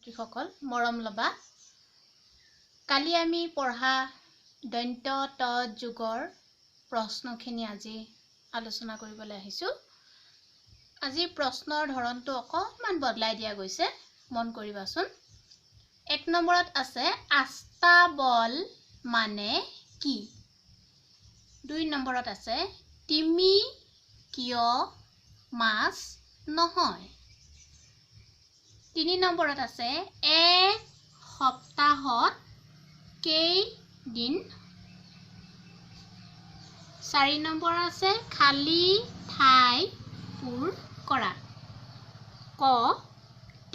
ছাত্ৰীসকল মৰম ল'বা। কালি আমি পঢ়া দন্ত্য ত যুগৰ প্ৰশ্নখিনি আজি আলোচনা কৰিবলৈ আহিছোঁ। আজি প্ৰশ্নৰ ধৰণটো অকণমান বদলাই দিয়া গৈছে, মন কৰিবাচোন। এক নম্বৰত আছে আস্তাবল মানে কি? দুই নম্বৰত আছে তিমি কিয় মাছ নহয়? তিনি নম্বৰত আছে এক সপ্তাহত কেইদিন? চাৰি নম্বৰ আছে খালী ঠাই পূৰ কৰা। ক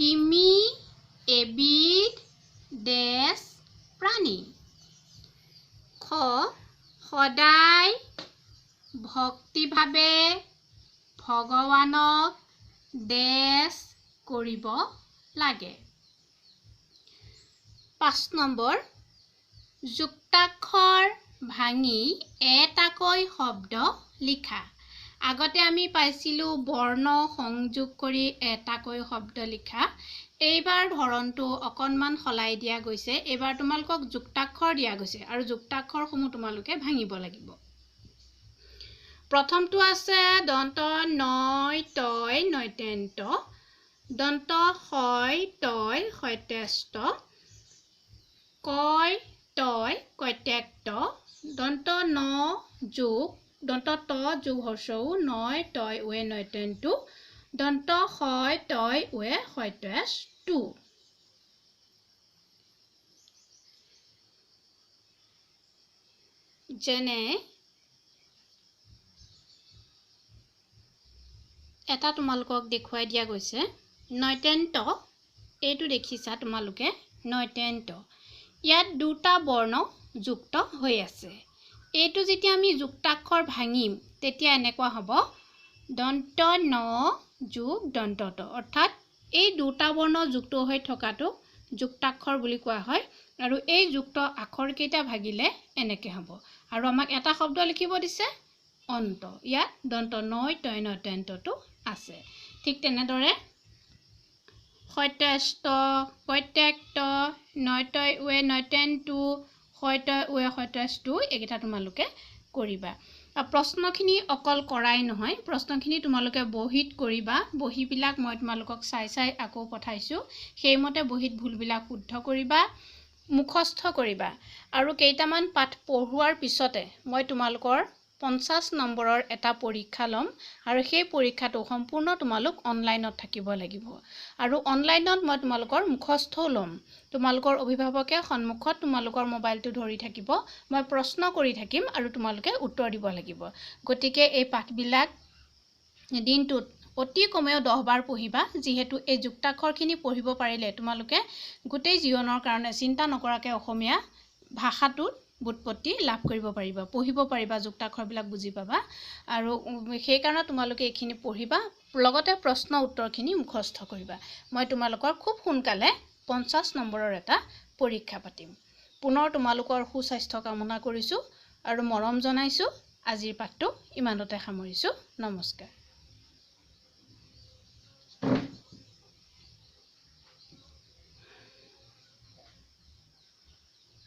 তিমি এবিধ ডেছ প্ৰাণী। খ সদায় ভক্তিভাৱে ভগৱানক ডেছ কৰিব লাগে। পাঁচ নম্বৰ যুক্তাক্ষৰ ভাঙি এটাকৈ শব্দ লিখা। আগতে আমি পাইছিলোঁ বৰ্ণ সংযোগ কৰি এটাকৈ শব্দ লিখা। এইবাৰ ধৰণটো অকণমান সলাই দিয়া গৈছে। এইবাৰ তোমালোকক যুক্তাক্ষৰ দিয়া গৈছে আৰু যুক্তাক্ষৰসমূহ তোমালোকে ভাঙিব লাগিব। প্ৰথমটো আছে দন্ত নয় তয় নৈতেন্ত, দন্ত শয় তয় শয়তেষ্ট, কয় তয় কত্যক্ত, দন্ত ন যোগ দন্ত ত যোগ হৰ্ষৌ নয় তয় ৱে নৈতেন্তু, দন্ত শয় তয় ৱে শয়তেষ্টু। যেনে এটা তোমালোকক দেখুৱাই দিয়া গৈছে নৈতেন্ত, এইটো দেখিছা তোমালোকে নৈতেন্ত, ইয়াত দুটা বৰ্ণ যুক্ত হৈ আছে। এইটো যেতিয়া আমি যুক্তাক্ষৰ ভাঙিম তেতিয়া এনেকুৱা হ'ব দন্ত ন যোগ দন্ত ত, অৰ্থাৎ এই দুটা বৰ্ণ যুক্ত হৈ থকাটো যুক্তাক্ষৰ বুলি কোৱা হয়। আৰু এই যুক্ত আখৰকেইটা ভাগিলে এনেকৈ হ'ব। আৰু আমাক এটা শব্দ লিখিব দিছে অন্ত, ইয়াত দন্ত নয় তয় নৈতেন্তটো আছে। ঠিক তেনেদৰে সত্যস্ত কত্যক্ত নৈতয় ৱে নৈতেন্তু সত্যয় ৱে সত্যস্তু, এইকেইটা তোমালোকে কৰিবা। প্ৰশ্নখিনি অকল কৰাই নহয়, প্ৰশ্নখিনি তোমালোকে বহীত কৰিবা। বহীবিলাক মই তোমালোকক চাই চাই আকৌ পঠাইছোঁ, সেইমতে বহীত ভুলবিলাক শুদ্ধ কৰিবা, মুখস্থ কৰিবা। আৰু কেইটামান পাঠ পঢ়োৱাৰ পিছতে মই তোমালোকৰ 50 নম্বৰৰ এটা পৰীক্ষা ল'ম আৰু সেই পৰীক্ষাটো সম্পূৰ্ণ তোমালোক অনলাইনত থাকিব লাগিব। আৰু অনলাইনত মই তোমালোকৰ মুখস্থও ল'ম। তোমালোকৰ অভিভাৱকে সন্মুখত তোমালোকৰ মোবাইলটো ধৰি থাকিব, মই প্ৰশ্ন কৰি থাকিম আৰু তোমালোকে উত্তৰ দিব লাগিব। গতিকে এই পাঠবিলাক দিনটোত অতি কমেও 10 বাৰ পঢ়িবা, যিহেতু এই যুক্তাক্ষৰখিনি পঢ়িব পাৰিলে তোমালোকে গোটেই জীৱনৰ কাৰণে চিন্তা নকৰাকৈ অসমীয়া ভাষাটোত বুৎপত্তি লাভ কৰিব পাৰিবা, পঢ়িব পাৰিবা, যুক্তাক্ষৰবিলাক বুজি পাবা। আৰু সেইকাৰণে তোমালোকে এইখিনি পঢ়িবা, লগতে প্ৰশ্ন উত্তৰখিনি মুখস্থ কৰিবা। মই তোমালোকৰ খুব সোনকালে 50 নম্বৰৰ এটা পৰীক্ষা পাতিম। পুনৰ তোমালোকৰ সুস্বাস্থ্য কামনা কৰিছোঁ আৰু মৰম জনাইছোঁ। আজিৰ পাঠটো ইমানতে সামৰিছোঁ। নমস্কাৰ।